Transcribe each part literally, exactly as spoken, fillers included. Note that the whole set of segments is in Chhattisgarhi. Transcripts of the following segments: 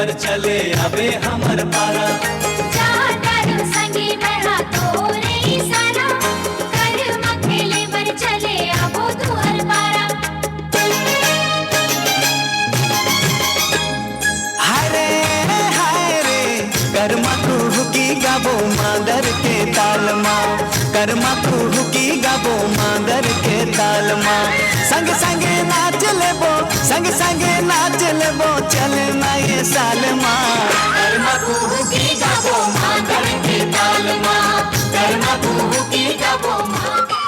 चले आबे हमर पारा। जा डालू संगी मैं हा तोरे इशारा, कर मखेले बर चले आबो तुहर पारा। हरे हाय रे, करमा कुहुकी गाबो मांदर के ताल मा, करमा कुहुकी गाबो मांदर के ताल मा। संग संग नाच लेबो, संग संग नाच लेबो, चल ना ये साल मा। करमा कुहुकी गाबो मांदर के ताल मा, करमा कुहुकी गाबो मांदर।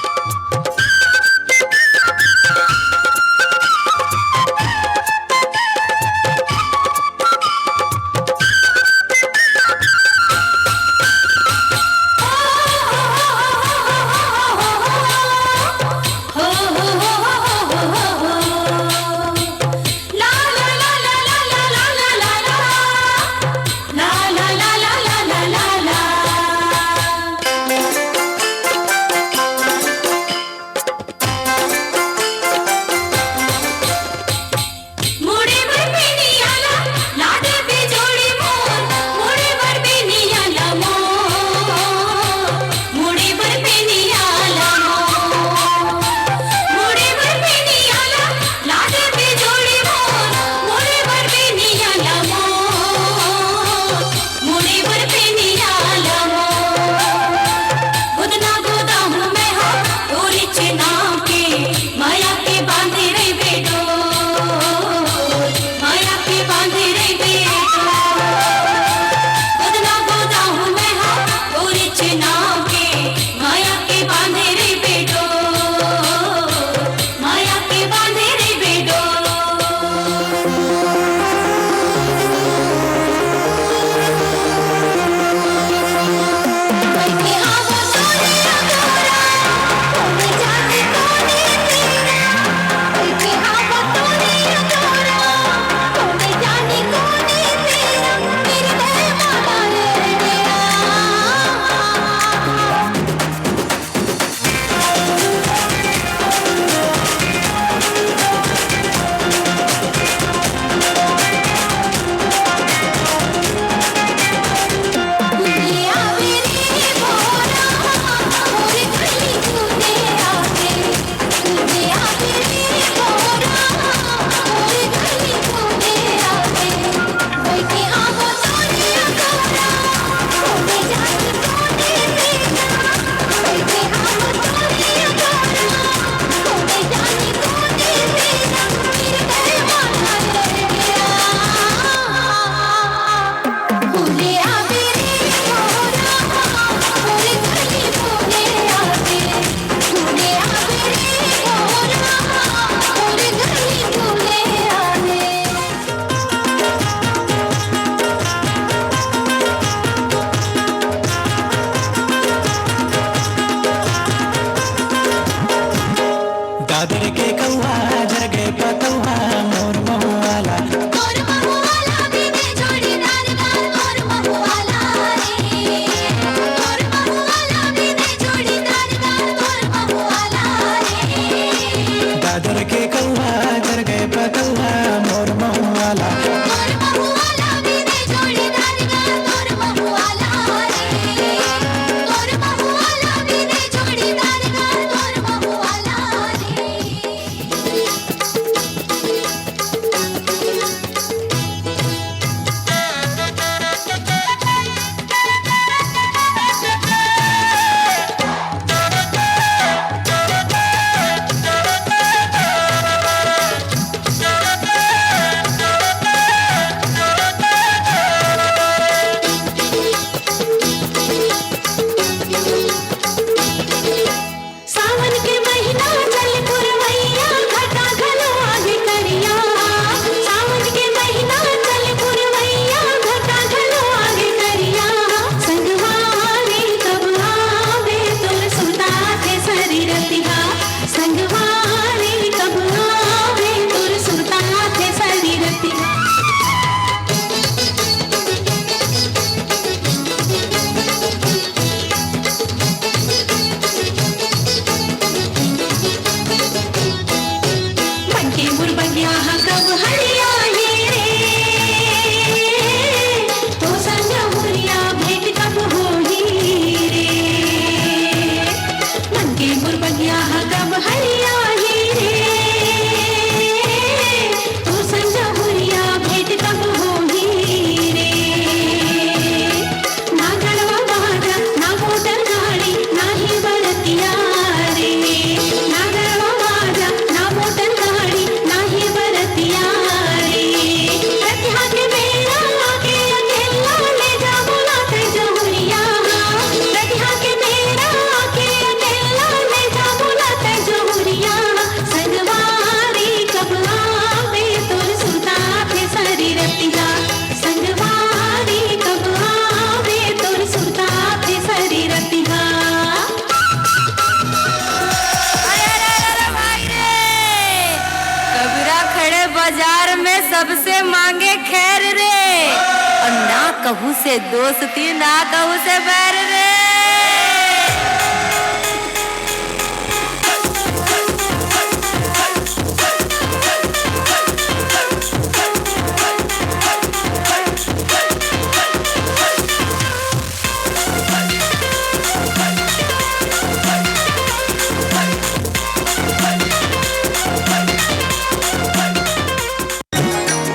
बाजार में सबसे मांगे खैर रे, और ना कहूँ से दोस्ती, ना कहूँ से बैर रे।